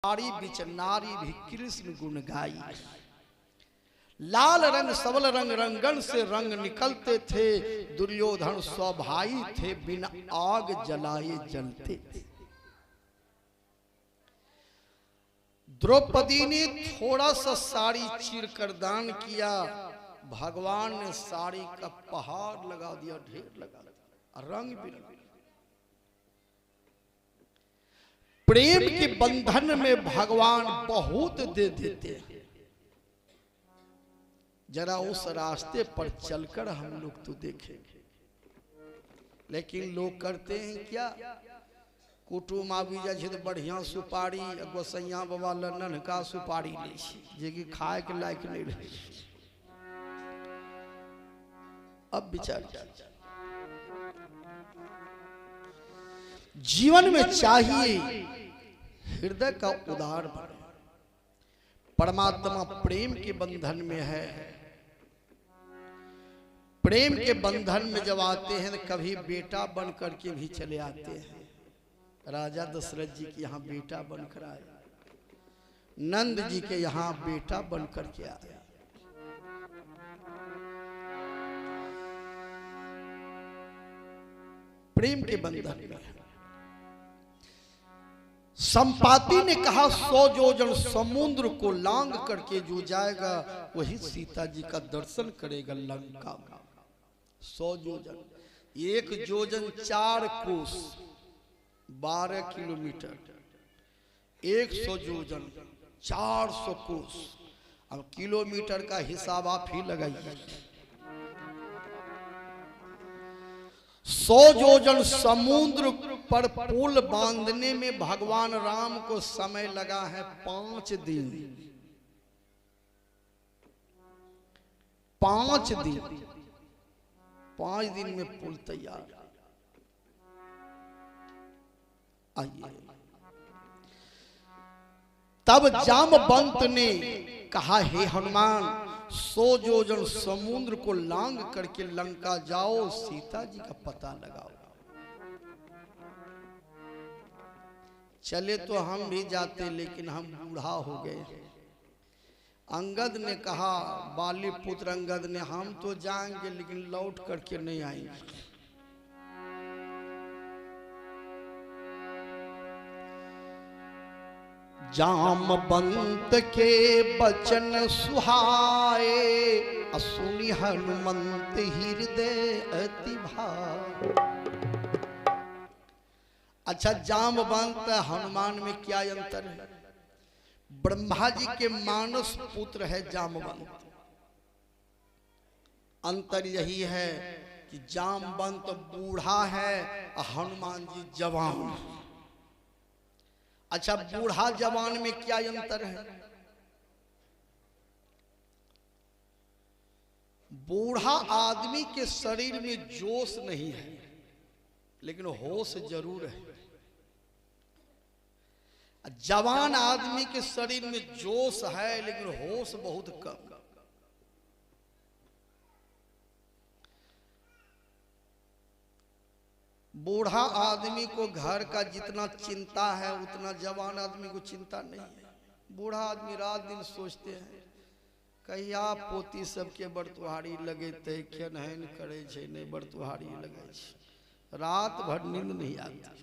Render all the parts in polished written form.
साड़ी बिच नारी भी कृष्ण गुण गाई। लाल रंग सबल रंग रंगन से रंग निकलते थे, दुर्योधन स्वभाई थे बिन आग जलाए जलते थे। द्रौपदी ने थोड़ा सा साड़ी चीर कर दान किया, भगवान ने साड़ी का पहाड़ लगा दिया, ढेर लगा दिया, रंग बिरंग। प्रेम के बंधन में भगवान बहुत दे देते हैं। जरा उस रास्ते पर चलकर हम लोग तो देखेंगे, लेकिन लोग करते हैं क्या? कुटुम आबि जाइ छै तऽ बढ़िया सुपारी, गोसैया बाबा लग नन्हका सुपारी लै छै जेकि खाय के लायक नहीं रहे। अब विचार, जीवन में चाहिए हृदय का उदार बने। परमात्मा प्रेम के बंधन में है। प्रेम के बंधन में जब आते हैं तो कभी बेटा बन करके भी चले आते हैं। राजा दशरथ जी के यहाँ बेटा बनकर आए, नंद जी के यहाँ बेटा बन करके आए। प्रेम के बंधन में संपाति ने कहा 100 योजन समुद्र को लांग करके जो जाएगा वही सीता जी का दर्शन करेगा लंका में। 100 योजन, एक योजन 4 कोस, 12 किलोमीटर, 100 योजन 400 कोस। अब किलोमीटर का हिसाब आप ही लगाइए। 100 योजन समुद्र पर पुल बांधने में भगवान राम को समय लगा है 5 दिन। 5 दिन, 5 दिन में पुल तैयार। आइए, तब जामवंत ने कहा हे हनुमान, 100 योजन समुद्र को लांग करके लंका जाओ, सीता जी का पता लगाओ। चले तो हम भी जाते लेकिन हम बूढ़ा हो गए। अंगद ने कहा, बाली पुत्र अंगद ने, हम तो जाएंगे लेकिन लौट करके नहीं आएंगे। जामवंत के बचन सुहाए, सुनि हनुमंत हृदय अति भाए। अच्छा, जामवंत हनुमान में क्या अंतर है? ब्रह्मा जी के मानस पुत्र है जामवंत। अंतर यही है कि जामवंत बूढ़ा है, हनुमान जी जवान। अच्छा, बूढ़ा जवान में क्या अंतर है? बूढ़ा आदमी के शरीर में जोश नहीं है लेकिन होश जरूर है। जवान आदमी के शरीर में जोश है लेकिन होश बहुत कम। बूढ़ा आदमी को घर का जितना चिंता है उतना जवान आदमी को चिंता नहीं है। बूढ़ा आदमी रात दिन सोचते हैं कहिया पोती सबके बरतुहारी लगेते, केनहन करे छे, नहीं बरतुहारी लगे छे, रात भर नींद नहीं आती।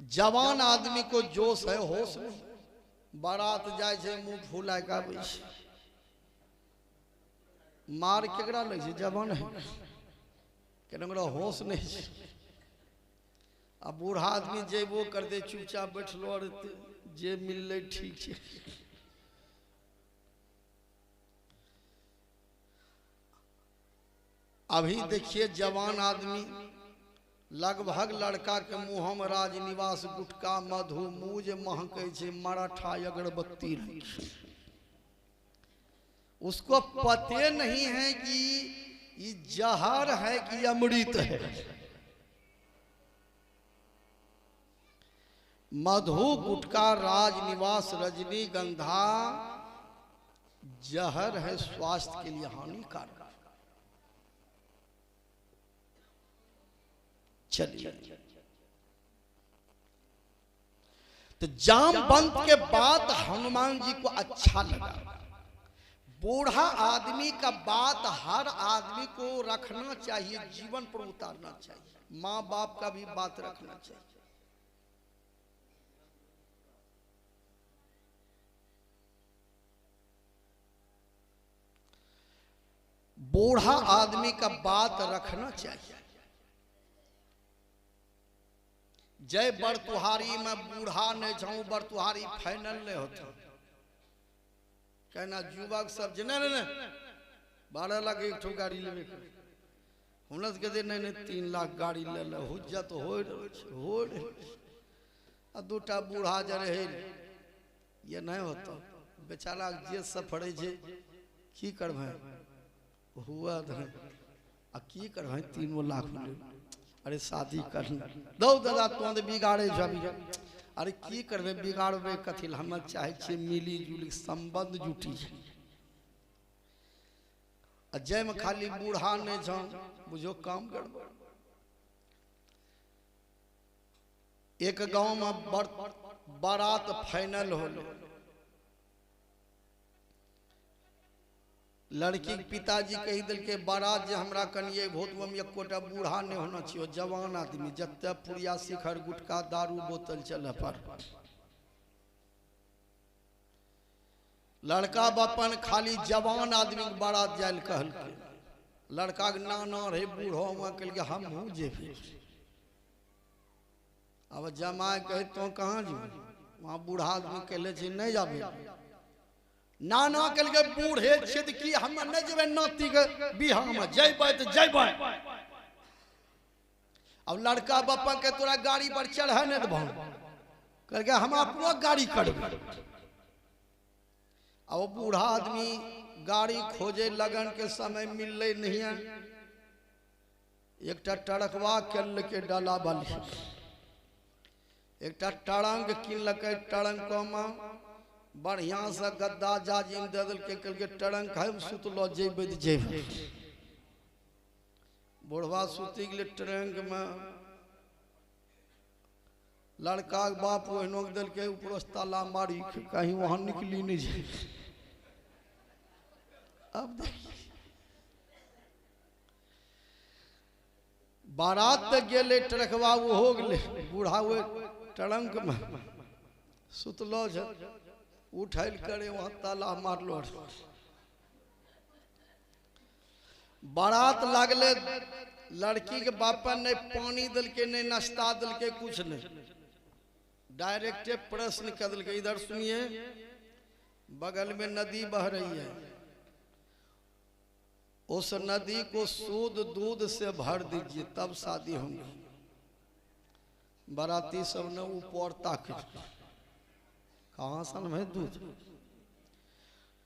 जवान आदमी को जोश है, होश नहीं। बारात जाए छे मुंह फूलाए के आबै छे, मार केकरा लगे छे? जवान है, केकरा होश नहीं छे। आ बूढ़ा आदमी जेबो करते चुपचाप बैठलो रहते, जे मिलले ठीक छे। अभी देखिए जवान आदमी लगभग लड़का के मुँह में राजनिवास गुटखा मधु मुँह जे महकै छे, मराठा अगरबत्ती रहे। उसको पते नहीं है कि ये जहर है कि अमृत है। मधु गुटखा राजनिवास रजनीगंधा जहर है, स्वास्थ्य के लिए हानिकारक। चलिए तो जामवंत के बात हनुमान जी को अच्छा लगा। बूढ़ा आदमी का बात हर आदमी को रखना चाहिए, जीवन पर उतारना चाहिए, माँ बाप का भी बात रखना चाहिए। बूढ़ा आदमी का बात रखना चाहिए। जय बरतुहारी में बूढ़ा नहीं जाऊं, बरतुहारी फाइनल नहीं होता। कहना युवक सब जे नहीं नहीं 12 लाख एक ठो गाड़ी लेवे, हमरा के नहीं नहीं 3 लाख गाड़ी ले ले, हुज्जत हो हो आ दूटा बूढ़ा जे रहे ये नहीं होता। बेचारा जे सफर छै की करबै हुआ आ की करबै 3 लाख ले, अरे शादी कर दौ दादा तो बिगाड़े जबी, अरे की करबै बिगाड़बै कथी, हम चाहे छियै मिली जुली संबंध जुटी। आ जाहिमे खाली बूढ़ा नहीं छौ बुझो काम गड़बड़। एक गांव में बारात फाइनल होलो, लड़की के पिताजी कही दिलके बारात जे हमरा कनिए भोत में एकोटा बूढ़ा नहीं होना चाहिए, जवान आदमी जते पुड़िया शिखर गुटखा दारू बोतल चले पर। लड़का बापन खाली जवान आदमी के बारात जायल कहलकै, लड़का के नाना रहे बूढ़ो में कहलकै हमहूँ जेबै। अब जमाय कहे तो कहाँ जेबै, वहाँ बूढ़ा आदमी कहले छै नहीं जाबे। नाना कहलकै बूढ़े छियै तऽ की हम नहीं जेबै नाती के बियाह में, जैबै तऽ जैबै। अब लड़का बापा के तोरा गाड़ी पर चढ़े नहीं देबौ, कहलकै हम अपनो गाड़ी करबै। अब बूढ़ा आदमी गाड़ी खोजे लगन के समय मिलले नहीं है, एकटा टरकवा के डाला वाली, एकटा टरंग किनलकै, टरंक में बढ़िया से गद्दा जाजिम दे देलकै, कहलकै टरंक हम सुतलो जेबै तऽ जेबै। बुढ़वा सुति गेलै टरंक में, लड़का के बाप ओहिनो देलकै ऊपरो से ताला मारी कहीं वहां निकली नहीं जाए। अब देखिए बारात तक गेलै ट्रकवा वो हो गेलै, बूढ़ा वो ट्रंक में सुतलो छै, उठल करे वहां ताला मारलो। बारात लागले, लड़की के बापा ने पानी दिलके नहीं नाश्ता दिलके कुछ नहीं, डायरेक्टे प्रश्न कर दिलके इधर सुनिए, बगल में नदी बह रही है, उस नदी को शुद्ध दूध से भर दीजिए तब शादी होंगी। बाराती सब ने ऊपर ताक, कहाँ सन है दूध।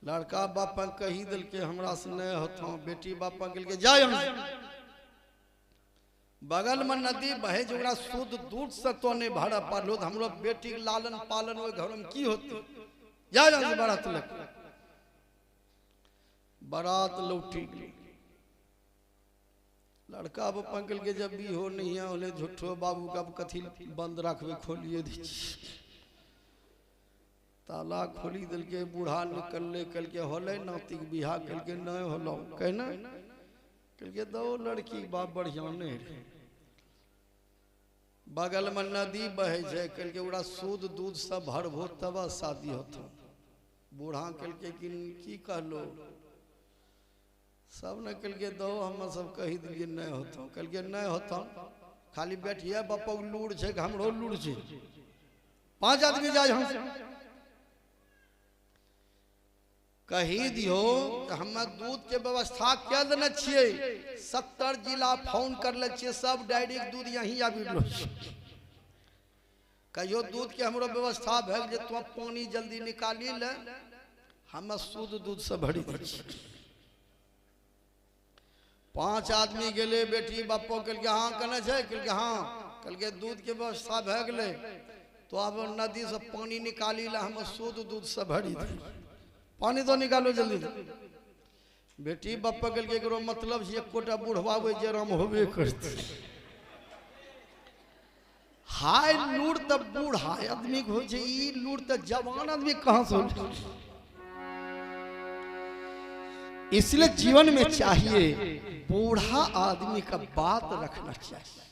लड़का बापा कही दिलके हमरा से नहीं होता, बेटी बापा के जाय बगल में नदी बहे जो शुद्ध दूध से तो नहीं भरा पालो, हमरो बेटी के लालन पालन ओहि घर में की होती, जाय बारात लग। बारात लौटी गई, लड़का बापा के जब भी हो नहीं है होले झूठो बाबू का कथी बंद रखबे खोलिए दी, ताला खोली दिलके, बूढ़ा निकलले कहलके होले नाती के बियाह, कहलके नहीं होलो, कहना कहलके दो लड़की बाप बढ़िया नहीं रहे, बगल में नदी बहे छै, कहलके ओकरा शुद्ध दूध सब भरबो तब शादी होतो। बूढ़ा कहलके कि की कहलो, सब ने कहलके दो हम सब कही दिलियै नहीं होतो, कहलके नहीं होतो, खाली बैठिए बापा लूर छै हमरो लूर छै, 5 आदमी जाय हम कही दियो हम दूध के व्यवस्था कह देने छियै, 70 जिला फोन कर ले छियै, सब डायरेक्ट दूध यहीं आबि रहल छै। कहियो दूध के हमरो व्यवस्था भए जे तो पानी जल्दी निकाली ले, हम शुद्ध दूध से भरी दै छियै। 5 आदमी गेले, बेटी बापो कहलकै हाँ कहने छै, कहलकै हाँ, कहलकै दूध के व्यवस्था भए गेलै, तो अब नदी से पानी निकाली ले, हम शुद्ध दूध से भरी दै, पानी तो निकालो जल्दी। बेटी बापा कहलकै एकरो मतलब छै एकोटा बुढ़वा ओहि जराम होबे करतै। हाय लूर तो बूढ़ा आदमी के होइ छै, ई लूर तो जवान आदमी कहाँ से हो। इसलिए जीवन में चाहिए बूढ़ा आदमी का बात रखना चाहिए।